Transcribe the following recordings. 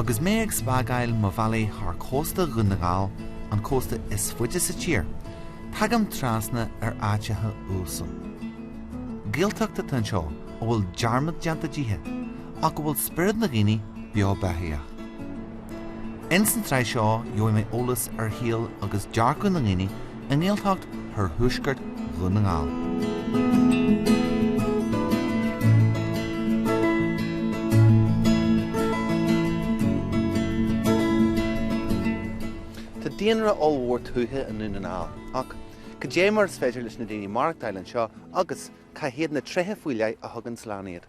Agus mé ag spágáil mo bhealaigh thar chósta Dhún na nGall, an cósta is faide sa tír, tagaim trasna ar áiteacha uasal. Gaeltacht atá anseo a bhfuil dearmad déanta díthe, ach a bhfuil spiorad na dhaoine beo beathaíoch. Ins an tsraith seo gheobhaidh mé eolas ar shaol agus dearcadh na ndaoine i nGaeltacht thoir-thuaisceart Dhún na nGall. Tá daonra ollmhór tuaithe i nDún na nGall, ach cad é mar is féidir leis na daoine maireachtáil anseo agus cá hiad na tréithe faoi leith a thugann slán iad?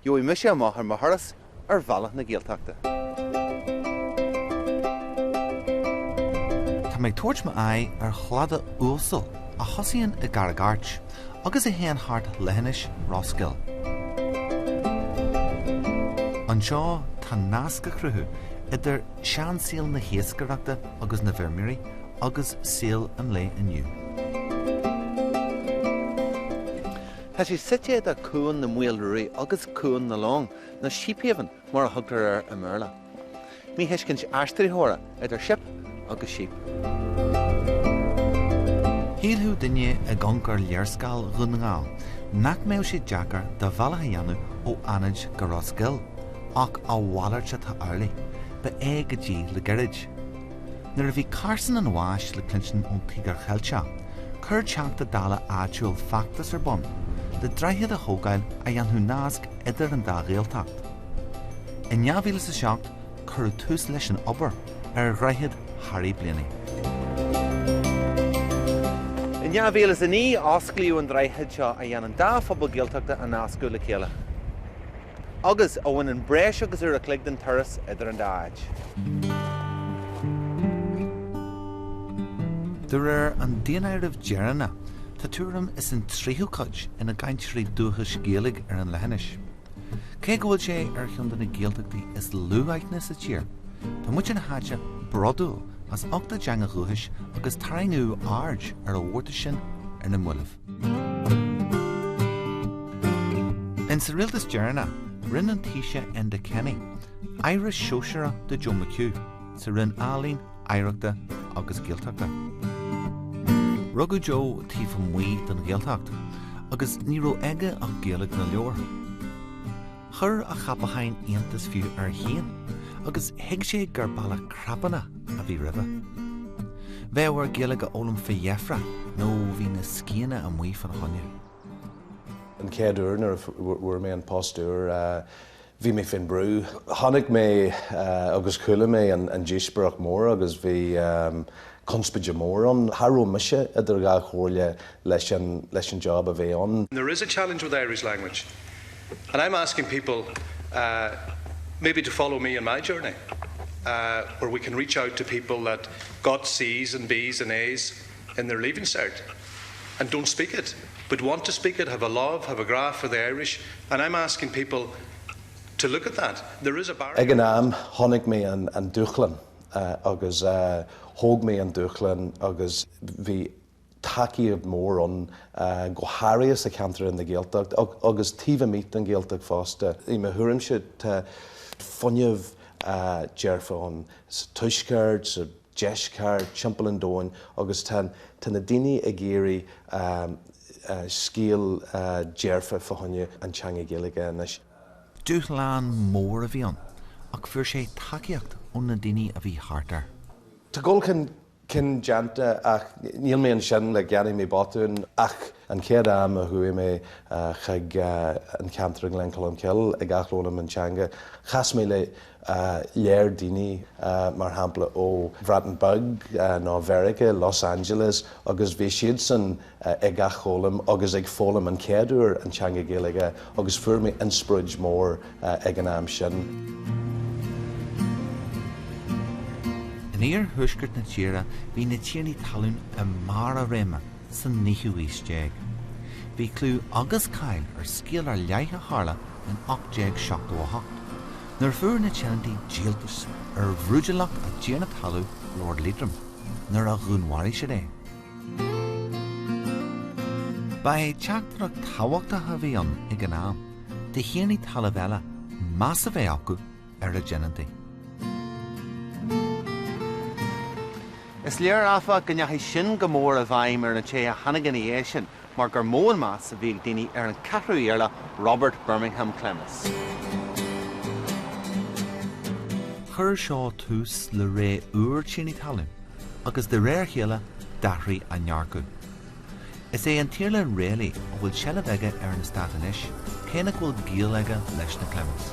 Gheobhaidh mise amach ar mo thuras ar bhealach na Gaeltachta. Tá mé ag tabhairt m'aghaidh ar chladach uasal a thosaíonn i gCarraig Airt agus a théann thart leithinis Ros Goill. Anseo tá nasc á chruthú idir seansaol na hiascaireachta agus na bhfeirmeoirí agus saol an lae inniu. Tá sé suite idir Cuan na Maoilruaidhe agus Cuan na Long, nó Sheephaven mar a thugtar air i mBéarla. Míthuiscint aistritheora idir ship agus sheep. Shílfeadh duine ag amharc ar léarscáil Dhún na nGall nach mbeadh sé deacair de bhealach a dhéanamh ó Fhánaid go Ros Goill, ach a mhalairt atá amhlaidh. Ba é go dtí le gairid. Nuair a bhí carsan an bháis le cluinstin ón Tíogar Cheilteach, chuir Teachta Dála áitiúil feachtas ar bun le droichead a thógáil a dhéanfadh nasc idir an dá Ghaeltacht. In 2007 cuireadh tús leis an obair ar Dhroichead Harry Blaney. In 2009 osclaíodh an droichead seo a dhéanann dá phobal Gaeltachta a nascadh le chéile. agus a bhaineann breis agus uair a chloig den turas idir an dá áit. De réir an daonáirimh deireanach, tá tuairim is an tríú cuid ina gcainteoirí dúchais Gaeilge ar an leithinis. Cé go bhfuil sé ar cheann de na Gaeltachtaí is lú aithne sa tír, tá muintir na háite bródúil as ucht a dteanga dhúchais agus tarraingíodh aird ar a mhórtas sin ar na mallaibh. Insa rialtas deireanach, rinne an Taoiseach Enda Kenny aire sóisearach de Joe McHugh sa Roinn Ealaíon, Oidhreachta agus Gaeltachta. Rugadh Joe taobh amuigh den Ghaeltacht agus ní raibh aige ach Gaeilge na leabhar. Chuir a cheapachán iontas fiú air féin agus thuig sé gur bealach crapanach a bhí roimhe. Bheadh air Gaeilge a fhoghlaim fé dheifre nó bhí na scianna amuigh fána choinne. An chéad uair nuair a fuair mé an post úr bhí mé faoin brú. Chonaic mé agus chuala mé an díospóireacht mór agus bhí conspóid mór ann. Cha raibh mise idir dhá chomhairle leis an leis an job a bheith ann. There is a challenge with Irish language and I'm asking people uh, maybe to follow me in my journey uh, where we can reach out to people that got C's and B's and A's in their leaving cert and don't speak it, but want to speak it, have a love, have a graph for the Irish and I'm asking people to look at that. There is a barrier. Ag an am chonaic mé an, an dúshlán uh, agus uh, thóg mé an dúshlán agus bhí tacaíocht mór ann, go háirithe sa cheantar in the Gaeltacht agus taobh amuigh den Ghaeltacht fosta. I mo thuairimse tá fuinneamh dearfa ann sa tuaisceart, sa deisceart, timpeall an domhain agus tá tá na daoine ag iarraidh scéal dearfa fá choinne an teanga Ghaeilge anois. Dúshlán mór a bhí ann ach fuair sé tacaíocht ó na daoine a bhí thart air. Tá dul chun cinn déanta ach níl mé ansin le déanfaidh mé botún ach an chéad am a chuaigh mé chuig an cheantar i nGleann Cholm Cille ag athfhoghlaim an teanga chas mé le léir daoine mar shampla ó Bhreatain Beag nó Mheiriceá, Los Angeles agus bhí siadsan ag athfhoghlaim agus ag foghlaim an chéad uair an teanga Gaeilge agus fuair mé inspioráid mór ag an am sin. In iarthuaisceart na tíre bhí na tiarnaí talún i mbarr a réime sa naoú haois déag. Bhí clú agus cáil ar scéal ar leith a tharla in 1878, nuair a fuair na tenantaí díoltas ar bhrúidiúlacht a dtiarna talún Lord Leitrim nuair a dhúnmharaigh siad é. Ba é teachtaireacht tábhachtach a bhí ann ag an am do thiarnaí talaimh eile meas a bheith acu ar a dtionóntaí. Is léir, áfach, go ndeachaigh sin go mór i bhfeidhm ar an té a tháinig ina dhiaidh sin, mar gur mó an meas a bhí ag daoine ar an ceathrú Iarla, Robert Birmingham Clemes. Chuir seo tús le ré úr tiarnaí talún agus de réir a chéile d'athraigh a ndearcadh. Is é an tIarla Rayleigh a bhfuil seilbh aige ar an eastát anois, cé nach bhfuil gaol aige leis na Clements.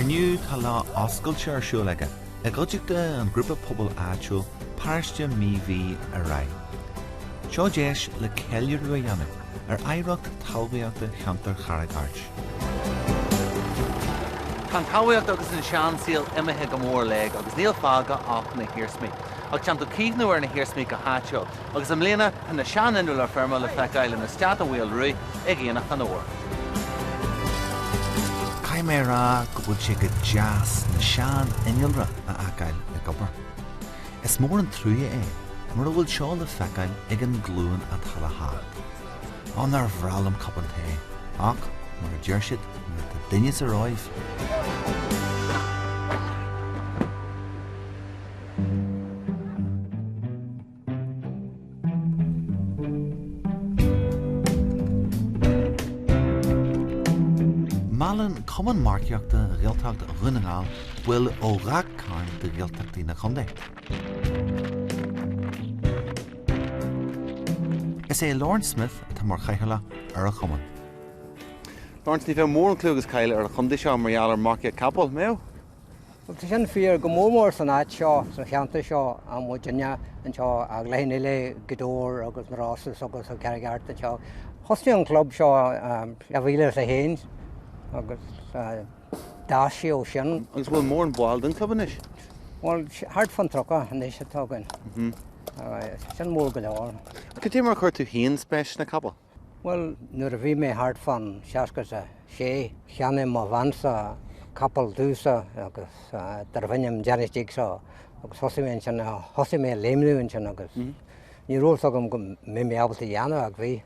Inniu tá lá oscailte ar siúl aige i gcuideachta an ghrúpa pobail áitiúil Paróiste Mí Mhí ar Aghaidh. Seo deis le ceiliúradh a dhéanamh ar oidhreacht talmhaíochta cheantar Charraig Airt. Tá an talmhaíocht agus an seansaol imithe go mór i léig agus níl fágtha ach na hiarsmaí. Ach déantar caomhnú ar na hiarsmaí go háitiúil agus i mbliana tá na sean-innealra feirme le feiceáil in Eastát an Mhaoil Ruaidh ag Aonach an Fhómhair. Caithfidh mé a rá go bhfuil sé go deas na sean-innealra a fheiceáil ag obair. Is mór an trua é mura bhfuil seo le feiceáil ag an nglúin atá le theacht. Ó nár bhreá liom cupán tae, ach mar a deir siad nuair atá duine sa Róimh, Meallann Cumann Marcaíochta Ghaeltacht Dhún na nGall baill ó ghach cearn de Ghaeltachtaí na contae. Is é Lawrence Smith atá mar chathaoirleach ar an chumann. Lawrence, ní bheadh mórán clú agus cáil ar an chontae seo mar gheall ar mharcaíocht capall, mbeadh? Bhuel, tá sin fíor, go mór mór san áit seo, sa cheantar seo, tá muidinne anseo, a Ghleann Uile, Gaoth Dobhair agus na Rosa agus Carraig Airt anseo. Thosnaigh an club seo i 2001 agus d'fhás sé ó sin. Agus bhfuil mórán ball den club anois? Bhuel, thart fán 30 anois atá againn. Sin mór go leor. Cad é mar a chuir tú féin spéis sna capaill? Bhuel, nuair a bhí mé thart fán 66, cheannaigh mo bheansa capall domhsa agus darbh ainm Dennis Jigsaw agus thosaigh mé ansin, thosaigh mé ag léimniú ansin agus ní raibh fhios agam go mbeidh mé ábalta a dhéanamh ach bhí.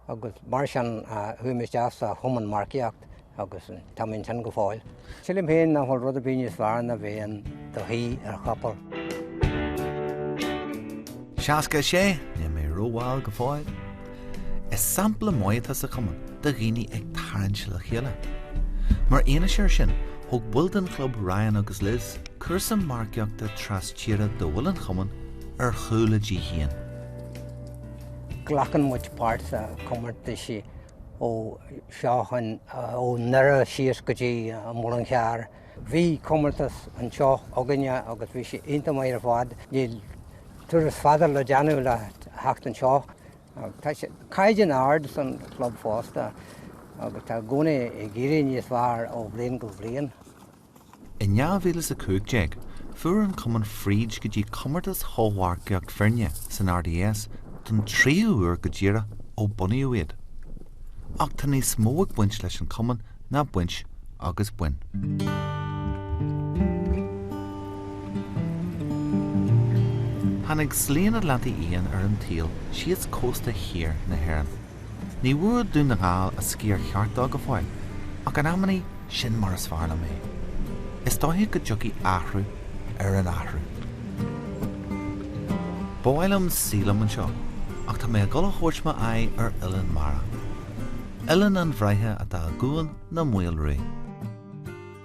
Agus mar sin chuaigh mé isteach sa chumann marcaíocht agus tá mé ansin go fóill. Sílim féin nach bhfuil rud ar bith níos fearr ná bheith in do shuí ar chapall. 66, níl mé rómhall go fóill. Is sampla maith atá sa chumann de dhaoine ag tarraingt le chéile. Mar fhianaise air sin, thug baill den chlub Ryan agus Liz cúrsa marcaíochta tras-tíre do bhaill an chumainn ar chúl a dtí féin. Glacann muid páirt sa chomórtaisí ó seo chun, ó nDoire síos go dtí an Muileann Cearr. Bhí comórtas anseo againne agus bhí sé iontach maith ar fad. Níl turas fada le déanamh le theacht anseo. Tá caighdeán ard san chlub fosta agus tá i gcónaí ag éirí níos fearr ó bhliain go bliain. In 2015, fuair an cumann fríd go dtí comórtas shómharcaíocht fireann san RDS don tríú huair go díreach ó bunaíodh iad. Ach tá níos mó ag baint leis an chumann ná baint agus boinn. Tháinig Slí an Atlantaigh Fhiáin ar an tsaol síos cósta thiar na hÉireann. Ní bhfuair Dún na nGall a sciar cheart dó go fóill, ach in amannaí sin mar is fearr liom é. Is dóiche go dtiocfaidh athrú ar an athrú. Ba mhaith liom suí liom anseo, ach tá mé ag dul a thabhairt m'aghaidh ar oileán mara. Oileán an Bhraighe atá i gCuan na Maoile Ruaidh.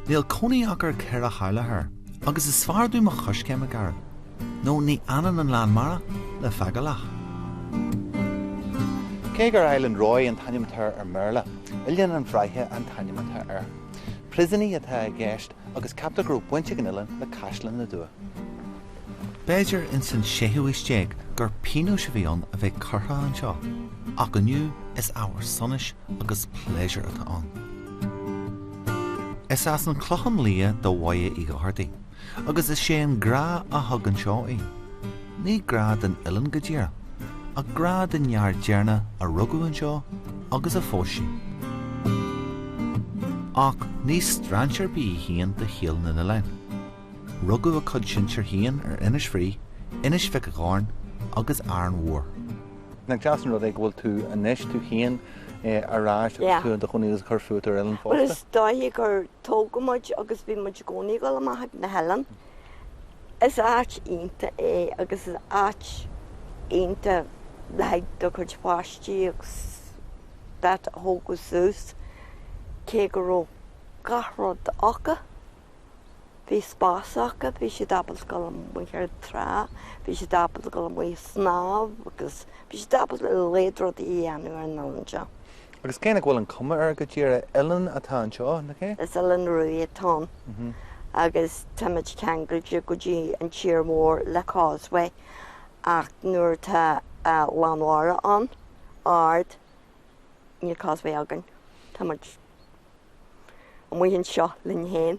Níl cónaí ach ar 4 theaghlach air, agus is fearr domh mo choiscéim a ghearradh, nó ní fhanann an lán mara le feiceálach. Cé gur Island Roy an t-ainm atá air i mBéarla, Oileán an Bhraighe an t-ainm atá air. Prisiní atá i gceist agus ceaptar go raibh baint ag an oileán le Caisleán na dTuath. B'fhéidir ins an séú haois déag gur pionós a bhí ann a bheith curtha anseo, ach inniu is ábhar sonais agus pléisiúir atá ann. Is as an Chlochán Liath do Mháire Uí Dhochartaigh, agus is é an grá a thug anseo í. Ní grá don oileán go díreach, ach grá don fhear deireanach a rugadh anseo agus a phós sí. Ach ní strainséir ar bith í féin do shaol na n-oileán. Rugadh a cuid sinsear féin ar Inis Fraoich, Inis Mhic a' Dhoirn agus Árainn Mhór. Nach deas an rud é go bhfuil tú anois, tú féin. Ar ais agus tú i do chónaí agus ag cur fút ar oileán fosta? Bhuel is dóiche gur tógadh muid agus bhí muid i gcónaí ag dul amach ag na hoileáin. Is áit iontach é agus is áit iontach le haghaidh do chuid páistí agus that a thógadh suas cé go raibh gach rud acu. Bhí spás acu, bhí siad ábalta dul amuigh ar an trá, bhí siad ábalta dul amuigh ag snámh agus bhí siad ábalta a lán rudaí a dhéanamh ar an oileán seo. Agus cé nach bhfuil an cuma air go díreach, oileán atá anseo, nach ea? Is oileán rua atá ann agus táimid ceangailte go dtí an tír mór le causeway ach nuair atá lán mhara ann, ard, níl causeway againn, táimid. amuigh anseo linn féin.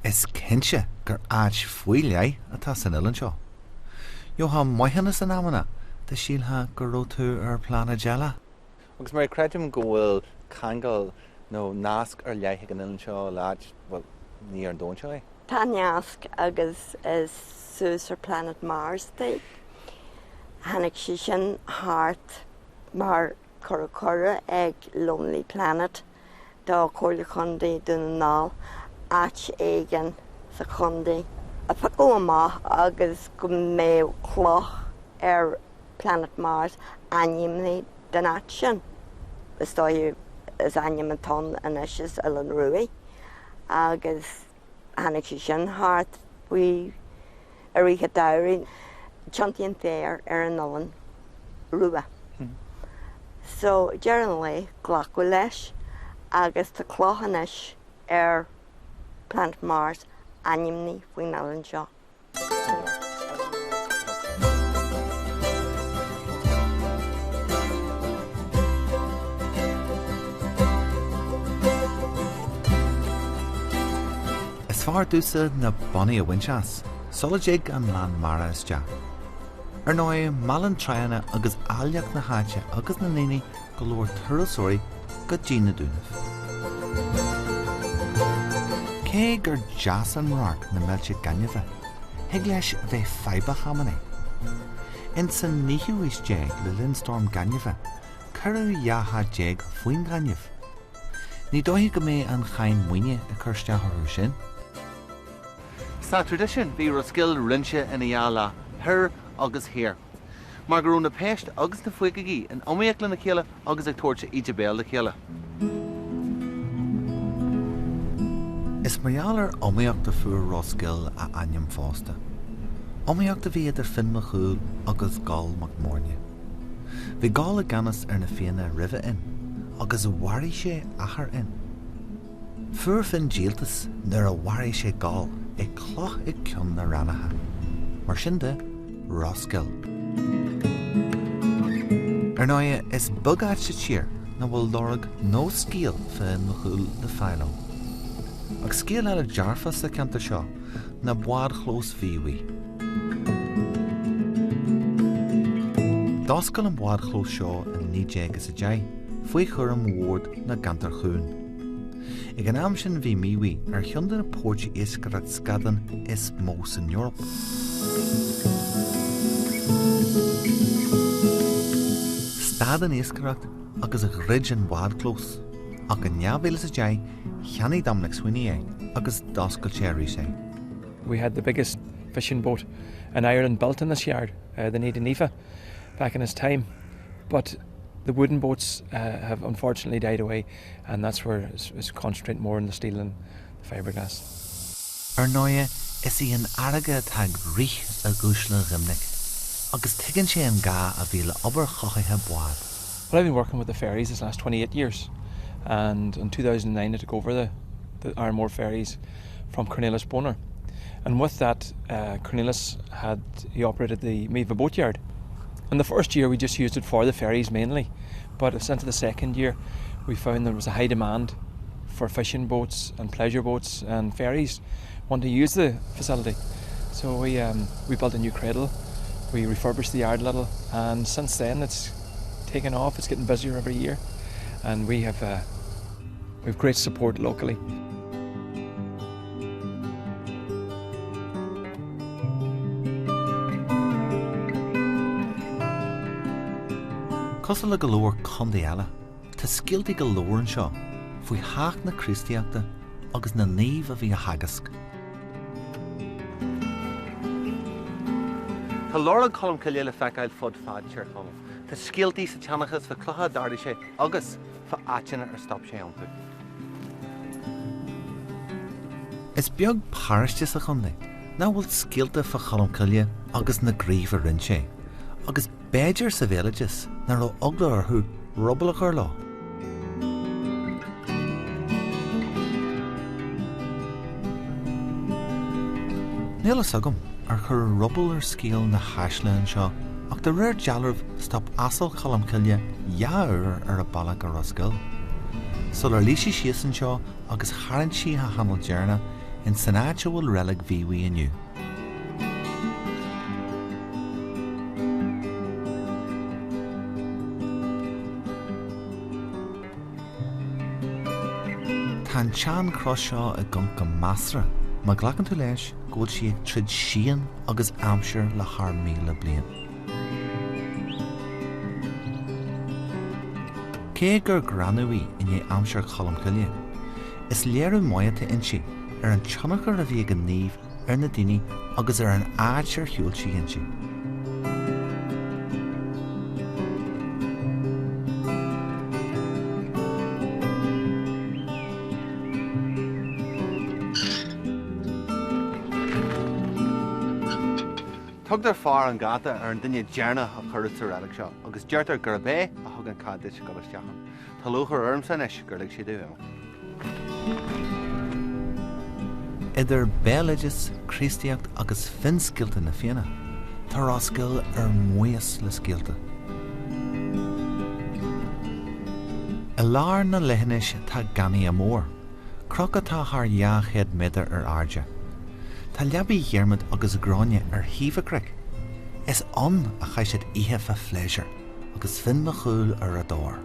Is cinnte gur áit faoi leith atá san oileán seo. Gheofá maithiúnas in amanna dá sílfeá go raibh tú ar phláinéad eile. Agus Mary, creidim go bhfuil ceangal nó nasc ar leith ag an oileán seo le áit, bhuel, ní ar an domhan seo é. Tá nasc agus is suas ar Planet Mars é. Tháinig sé sin thart mar Cuireadh cuireadh ag Lonely Planet do Chomhairle Chontae Dhún na nGall áit éigin sa chontae a phiocadh amach agus go mbeadh cloch ar Planet Mars ainmnithe den áit sin. Is dóigh is ainm atá ann anois is Oileán Ruaidh agus Tháinig sé sin thart faoi i rith an tsamhraidh. Tiontaíonn féar ar an oileán rua. So, deireadh an lae, glacadh leis agus tá cloch anois ar Planet Mars ainmnithe faoin oileán seo. Is fearr domhsa na bonnaí a bhaint as, sula dtig an lán mara isteach. Ar ndóigh, meallann tránna agus áilleacht na háite agus na ndaoine go leor turasóirí go dtí na Dúnaibh. Cé gur deas an radharc na meilte gainimhe, thig leis bheith fadhbach amannaí. Ins an naoú haois déag le linn stoirm gainimhe, cuireadh 12 theach faoin ghaineamh. Ní dóiche go mbeidh an cháin maoine ag cur isteach orthu sin. Sa traidisiún bhí Ros Goill roinnte ina dhá leath, thoir agus thiar. Mar go raibh na péist agus na faochaigí in iomaíocht lena chéile agus ag tabhairt íde béil dá chéile. Is mar gheall ar iomaíocht a fuair Ros Goill a ainm fosta. Iomaíocht a bhí idir Finn Mac Cumhaill agus Goll Mac Móirne. Bhí Goll i gceannas ar na Fianna roimhe Fhinn agus mharaigh sé athair Fhinn. Fuair Finn díoltas nuair a mharaigh sé Goll ag cloch ag Ceann na Raithneacha. Mar sin de, Ros Goill. Ar ndóighe, is beag áit sa tír nach bhfuil lorg nó scéal fá Fhionn Mac Cumhaill le fáil ann. Ach scéal eile dearfa sa cheantar seo ná bádchlós Mhíobhaigh. D'oscail an bádchlós seo in 1910 faoi chúram Bhord na gCeantar Cuain. Ag an am sin bhí Míobhaigh ar cheann de na poirt iascaireacht scadán is mó san Eoraip. Stad an iascaireacht agus dhruid an bádchlós, ach in 2010 cheannaigh Dominic Sweeney é agus d'oscail sé arís é. We had the biggest fishing boat in Ireland built in this yard, uh, the Naoise Naofa, back in its time. But the wooden boats uh, have unfortunately died away and that's where it's, it's concentrating more on the steel and the fiberglass. Ar ndóighe, is í an fharraige atá ag rith i gCuisle Dhoimnic, agus tuigeann sé an gá a bhí le obair chothaithe bád. Well, I've been working with the ferries this last 28 years and in 2009 I took over the, the Arranmore ferries from Cornelis Boner. And with that, uh, Cornelis had he operated the Miva boatyard. In the first year, we just used it for the ferries mainly, but into the second year, we found there was a high demand for fishing boats and pleasure boats and ferries want to use the facility. So we, um, we built a new cradle, we refurbished the yard a little, and since then it's taken off, it's getting busier every year, and we have, uh, we have great support locally. Cosúil le go leor contae eile. Tá scéaltaí go leor anseo faoi theacht na Críostaíochta agus na naoimh a bhí á theagasc. Tá lorg Cholm Cille le feiceáil fud fad Tír Chonaill. Tá scéaltaí sa tseanchas fá chlocha a d'ardaigh sé agus fá áiteanna ar stop sé iontu. Is beag paróiste sa chontae nach bhfuil scéalta fá Cholm Cille agus na gnímh a rinne sé, agus b'fhéidir sa bhéaloideas nach raibh eagla orthu ruball a chur leo. Níl fhios agam ar cuireadh ruball ar scéal na haislí anseo ach de réir dealraimh stop asal Cholm Cille dhá uair ar a bealach go Ros Goill. Sular luigh sé síos anseo agus tharraing sé a hanáil deireanach in san áit a bhfuil reilig Mhíobhaigh inniu. Tá an tsean-chros seo i gConc go measartha, má ghlacann tú leis go bhfuil sí ag troid síon agus aimsir le thar 1,000 bliain. Cé gur greanadh í i ndiaidh aimsir Cholm Cille, is léiriú maith atá inti ar an tionchar a bhí ag an naomh ar na daoine agus ar an áit ar shiúil sí inti. Tugtar fear an gheata ar an duine deireanach a cuireadh sa reilig seo agus deirtear gurb é a thug an cead duit dul isteach ann. Tá lúcháir ormsa anois gur lig sé domh imeacht. Idir béaloideas, Críostaíocht agus finscéalta na Fianna, tá Ros Goill ar maos le scéalta. I lár na leithinise tá Ganaithe Mór, cnoc atá thar 200 méadar ar airde. Tá leabaidh Dhiarmaid agus Ghráinne ar thaobh an chnoic. Is ann a chaith siad oíche fá phléisiúr agus Finn Mac Cumhaill ar a dtóir.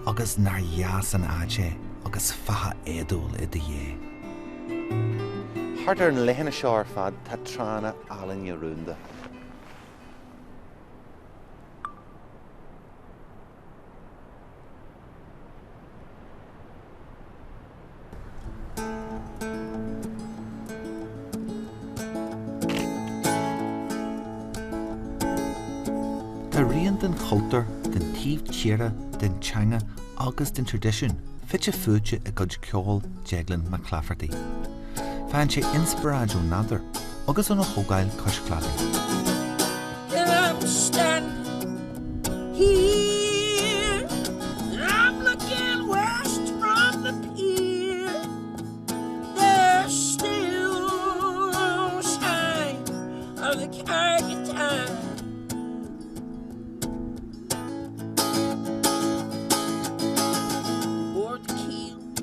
Agus nár dheas an áit é agus faiche éadomhain i do dhiaidh. Thart ar an leithinis seo ar fad tá tránna álainne rúnda. Tá rian den chultúr, den taobh tíre, den teanga agus den traidisiún fite fuaite i gcuid ceoil Deaglán McClafferty. Faigheann sé inspioráid ón nádúr agus óna thógáil cois cladaigh.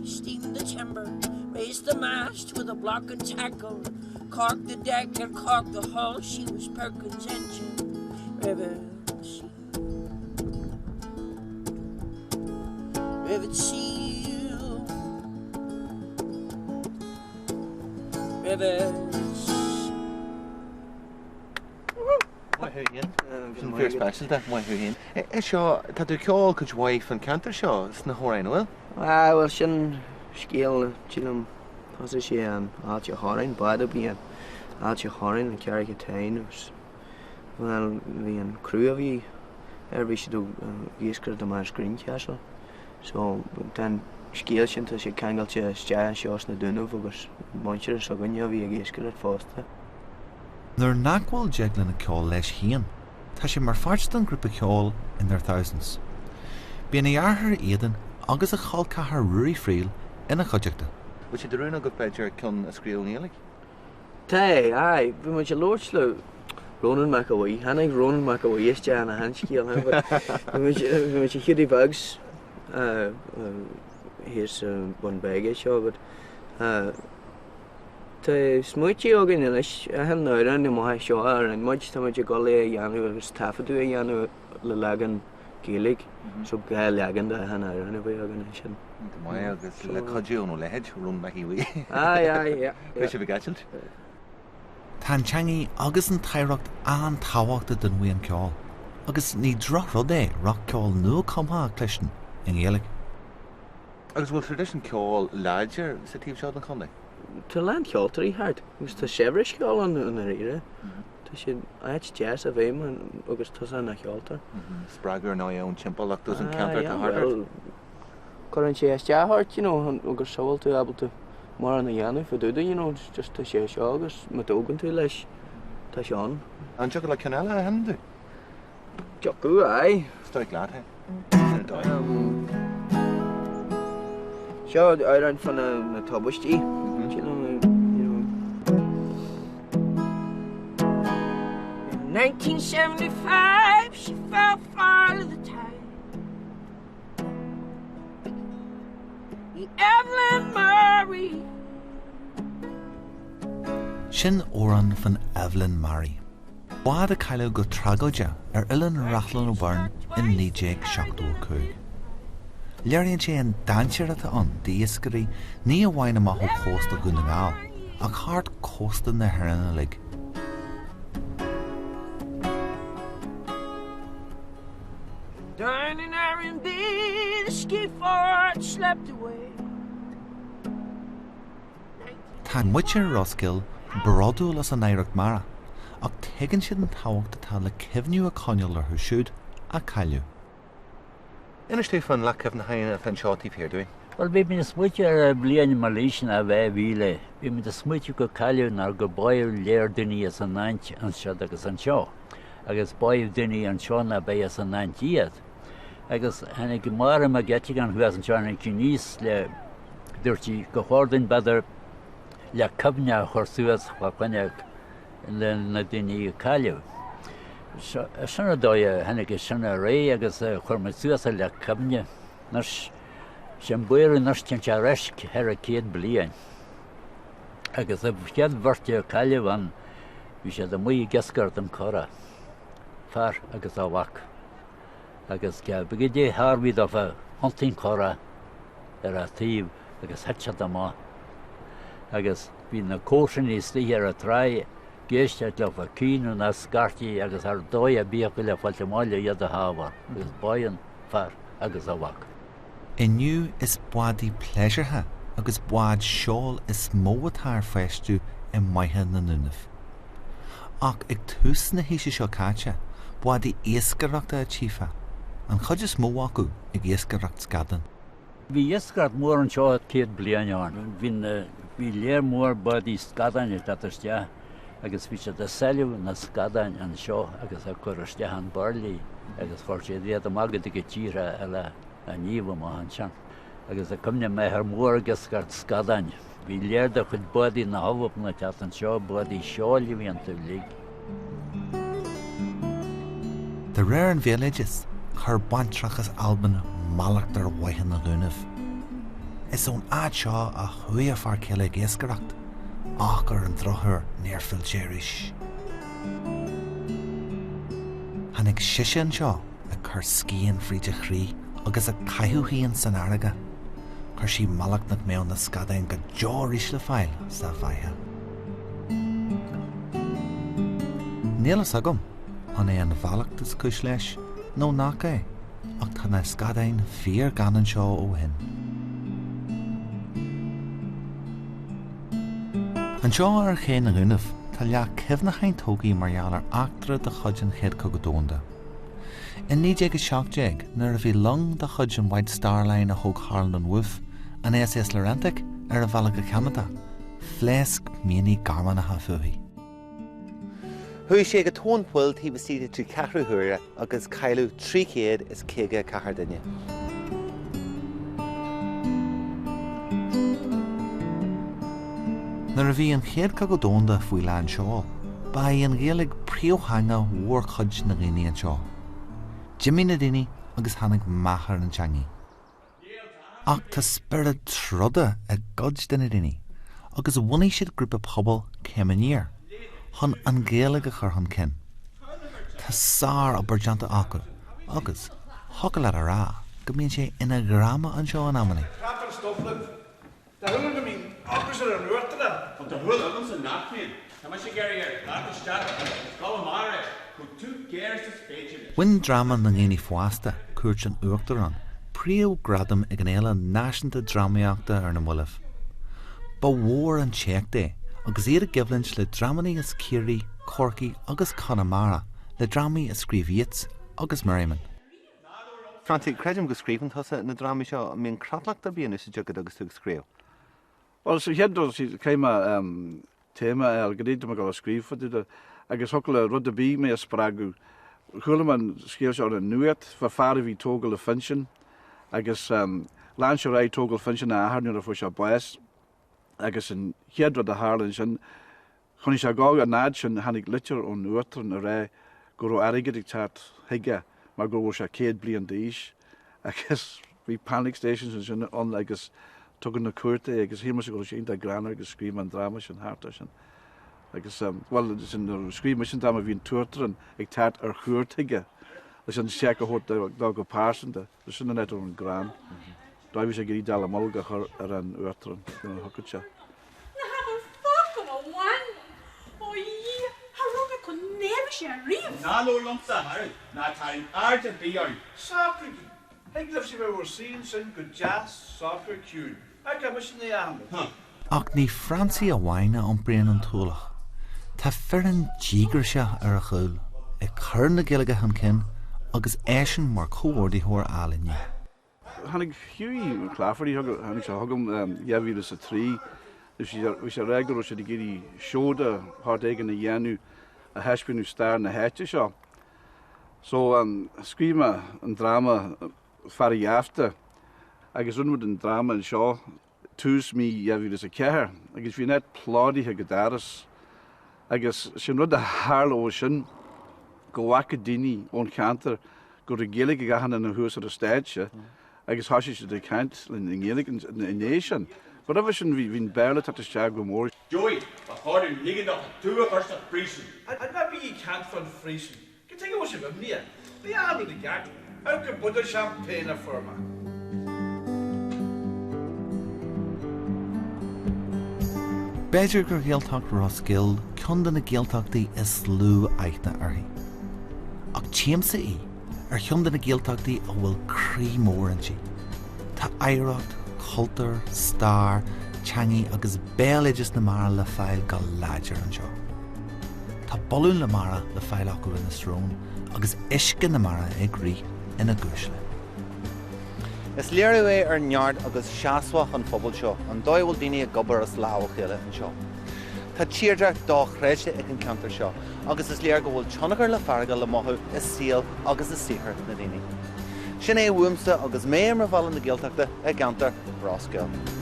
Steam the timber, raise the mast with a block and tackle, cork the deck and cork the hull. She was Perkins' engine, rivet seal. Rivet seal. Rivet Maith thú féin. Sin fíor speisialta, maith thú féin. É seo, tá tú ag ceol cuid mhaith fan ceantar seo sna hamhráin, an bhfuil? Ah, bhuel sin scéal, sílim, thosaigh sé in Ailt a' Chorráin, bád a bhí in Ailt a' Chorráin, an Carraig Táin agus bhuel bhí an criú a bhí air, bhí siad ag iascaireacht amach as Greencastle. So tá an scéal sin, tá sé ceangailte isteach anseo sna Dúnaibh agus muintir s'againne a bhí ag iascaireacht fosta. Nuair nach bhfuil Deaglán ag ceol leis féin, tá sé mar pháirt den ghrúpa ceoil In Their Thousands. Bíonn a dheartháir Aidan agus a chol ceathar Ruairí Friel ina chuideachta. Bhfuil sé de rún agat b'fhéidir ceann a scríobh i nGaeilge? Tá, aye. Bhí muid ag labhairt le Rónán Mac Aodha Bhuí. Tháinig Rónán Mac Aodha Bhuí isteach ina sheanscéal, but bhí muid bhí muid i Hiúdaí Beag's thíos i mBun Beag é seo, but Tá smaointe againn anois, achan amhrán amach anseo a rinne muid, tá muid ag dul é a dhéanamh agus taifeadadh a dhéanamh le leagan Gaeilge, so dhá leagan de achan amhrán a bheidh againn ansin. Go maith agus le cuidiú óna leithéid, Rónán Mac Aodha Bhuí. Aye, aye, yeah. Beidh sibh ag eitilt. Tá an teangaidh agus an t-oidhreacht an-tábhachtach don bhuíon ceoil, agus ní drochrud é rac-cheol nuachumtha a chloistin. i nGaeilge. Agus bhfuil traidisiún ceoil láidir sa taobh seo den chontae? Tá a lán ceoltóirí thart agus tá saibhreas ceoil ann i ndáiríre. Tá sé áit deas a bheith ann agus tusa ina cheoltóir. Spreagadh ar ndóigh ón timpeallacht agus an ceantar atá thart ort. Cuireann sé isteach ort, you know, agus samhail tú ábalta mórán a dhéanamh fá dtaobh de, you know, just tá sé seo agus má dtógann tú leis, tá sé ann. An dtiocfadh leat ceann eile a sheinm dúinn? Thiocfadh, aye. Is dóigh leat é. Ar dóigh. Seo amhrán fá na tubaistí. You know. In 1975 she fell foul of the tide. The Evelyn Murray. Sin amhrán fan Evelyn Mary. Bád a cailleadh go tragóideach ar oileán Rathlin O'Byrne in 1975. Léiríonn sé an dainséar atá ann d'iascairí ní amháin amach ó chósta Dhún na nGall ach thart cósta na hÉireann uilig. Down in Arran Bay the skiff slept away. Tá muintir Ros Goill bródúil as a n-oidhreacht mara, ach tuigeann siad an tábhacht atá le cuimhniú a choinneáil orthu siúd a cailleadh. Inis dúinn fán leac cuimhneacháin atá anseo taobh thiar dúinn. Bhuel, bhí muid ag smaoitiú ar an bhliain mílaois ná 2000. Bhí muid ag smaoitiú go cailleadh nó go báitheadh léar daoine as an áit ansiúd agus anseo. Agus báitheadh daoine anseo ná b'é as an áit iad. Agus tháinig Máire Mac Eiteagáin thuas anseo, tháinig sí aníos le Dúirt sí gur chóir dúinn b'fhéidir leac cuimhne a chur suas fá choinne na daoine a cailleadh. Sin an dóigh a tháinig sin ar aghaidh agus chuir muid suas an leac cuimhne. Anois, sé an buaidhreadh anois téann sé ar ais 400 bliain. Agus an chéad bheirt a cailleadh ann, bhí siad amuigh ag iascaireacht an Curragh, fear agus a mhac. Agus goidé tharlaigh dófa, thiontaigh an currach ar a taobh agus thit siad amach. Agus bhí na comharsanaí istigh ar an tráigh ag éisteacht leofa ag caoineadh ná scairtigh agus ar dóigh ar bith acu le fáilt amach le iad a shábháil agus bádh an fear agus a mhac. Inniu is bádaí pléisiúrtha agus báid seoil is mó atá ar feistiú i mBaiche na nDúnaibh. Ach ag tús na haoise seo caite, bádaí iascaireachta a tchífeá, an chuid is mó acu ag iascaireacht scadán. Bhí iascaireacht mhór anseo 100 bliain ó shin. Bhí na, bhí léar mór bádaí scadáin ag teacht isteach agus bhí siad ag sáilleadh na scadáin anseo agus á cur isteach in bairillí agus chuir siad iad amach go dtí tíortha eile á ndíol amach ansin. Agus is cuimhin le m'athair mór ag iascaireacht scadáin. Bhí léar de chuid bádaí na hAlban ag teacht anseo, bádaí seoil a bhí iontu uilig. De réir an bhéaloidis, chuir baintreachas Alban mallacht ar Bhaiche na nDúnaibh. Is ón áit seo a chuaigh a fear céile ag iascaireacht, ach ar an drochuair níor phill sé arís. Tháinig sise anseo ag cur scian fríd a chroí agus ag caitheamh féin san fharraige. Chuir sí mallacht nach mbeadh na scadáin go deo arís le fáil sa bhfaiche. Níl fhios agam an é an mhallacht is cúis leis nó nach é, ach tá na scadáin fíor gann anseo ó shin. Anseo ar Ché na nDúnaibh tá leac cuimhneacháin tógtha mar gheall ar eachtra de chuid an Chéad Chogadh Domhanda. In 1917, nuair a bhí long de chuid an White Star Line a thóg Harland and Wolff, an SS Laurentic, ar a bhealach go Ceanada, phléasc mianaigh Gearmánacha fúithi. Chuaigh sé go tóin poill taobh istigh de thrí ceathrú huaire agus cailleadh 354 duine. Nuair a bhí an Chéad Chogadh Domhanda faoi lán seoil, ba í an Ghaeilge príomhtheanga mhórchuid na ndaoine anseo. D'imigh na daoine agus tháinig meath ar an teangaidh. Ach tá spiorad troda i gcuid de na daoine agus bhunaigh siad grúpa pobail Céim Aniar chun an Ghaeilge a chur chun cinn. Tá sár-obair déanta acu agus thiocfadh leat a rá go mbíonn sé ina dhráma anseo in amannaí. Tá shúil agam go mbíonn ocras ar an Uachtarán. Bhuel, tá shúil agamsa nach mbíonn. Tá mise ag iarraidh air teacht isteach agus dul amach ar ais chomh tiubh géar is is féidir leis. Bhain dráma na ndaoine fásta, Cuairt an Uachtaráin, príomhghradam ag an Fhéile Náisiúnta Drámaíochta ar na mallaibh. Ba mhór an t-éacht é agus iad i gcoimhlint le dreamanna as Ciarraí, Corcaigh agus Conamara le drámaí a scríobh Yeats agus Merriman. Francie, creidim go scríobhann tusa na drámaí seo, an mbíonn creatlach ar bith in úsáid agat agus tú ag scríobh? Bhuel, sa chéad dul síos, caithfidh mé téama a fháil, goidé tá mé ag dul a scríobh fá dtaobh de, agus thiocfadh le rud ar bith mé a spreagadh. Chuala mé an scéal seo ar an nuacht, fá fear a bhí ag tógáil a phinsean, agus lean sé ar aghaidh ag tógáil phinsean a athar nuair a fuair sé bás, agus an chéad rud a tharla ansin, Choinnigh sé ag gabháil an fhad sin tháinig litir ón Uachtarán a rá go raibh airgead ag teacht chuige mar go raibh sé 100 bliain d'aois agus bhí panic stations ansin ann agus tugadh na cúirte é agus shíl mise go raibh sé iontach greannmhar agus scríobh mé an dráma sin thart air sin. Agus bhuel sin nuair a scríobh mise an dráma bhí an tUachtarán ag teacht ar chuairt chuige leis an seic a thabhairt dó go pearsanta. Sin an áit a raibh an greann. Dá bhí sé ag iarraidh dallamullóg a chur ar an Uachtarán nuair a thiocfadh sé. Ná habair focal amháin! Ó a Dhia, cha raibh mé chomh neirbhíseach ariamh! Ná labhair liomsa a chara, ná tarraing aird ar bith orm. Socraígí! Thig libhse bheith bhur suí ansin go deas socair ciúin. Ach mise ní aithním. Huh. Ach ní Francie amháin a iompraíonn an t-ualach. Tá foireann díograiseach ar a chúl, ag cur na Gaeilge chun cinn agus eisean mar chomhordaitheoir ealaíne. Tháinig Hughie McClafferty, tháinig sé chugam in 2003, bhí sé ag rá go raibh siad ag iarraidh seó de shórt éigin a dhéanamh a thaispeánadh stair na háite seo. So scríobh mé an dráma Fear an Gheafta agus rinne muid an dráma anseo tús mí 2004 agus bhí an áit plódaithe go doras agus sin rud a tharla ó sin go bhfaca daoine ón cheantar go raibh Gaeilge ag achan duine thuas ar an stáitse agus thosaigh siad ag caint linn i nGaeilge ina dhiaidh sin. But roimhe sin bhí an Béarla ag teacht isteach go mór. Joey, ba chóir dúinn ligean dó tú a chur sa phríosún. Ná bígí ag caint fán phríosún. Cad chuige a bhfuil sibh imníoch? Bhí achan rud i gceart. Amharc an buidéal champagne a fuair mé. B'fhéidir gur Ghaeltacht Ros Goill ceann de na Gaeltachtaí is lú aithne uirthi. Ach tchímse í ar cheann de na Gaeltachtaí a bhfuil croí mór inti. Tá oidhreacht, cultúr, stair, teangaidh agus béaloideas na mara le fáil go láidir anseo. Tá boladh na mara le fáil acu ina srón agus uisce na mara ag rith ina gcuisle. Is léiriú é ar neart agus seasmhacht an phobail seo, an dóigh a bhfuil daoine ag obair as lámh a chéile anseo. Tá tírdhreach dochreidte ag an cheantar seo agus is léir go bhfuil tionchar na farraige le mothú i saol agus i saothar na ndaoine. Sin é uaimse agus mé i mo Bhaile na Gaeltachta i gceantar Ros Goill.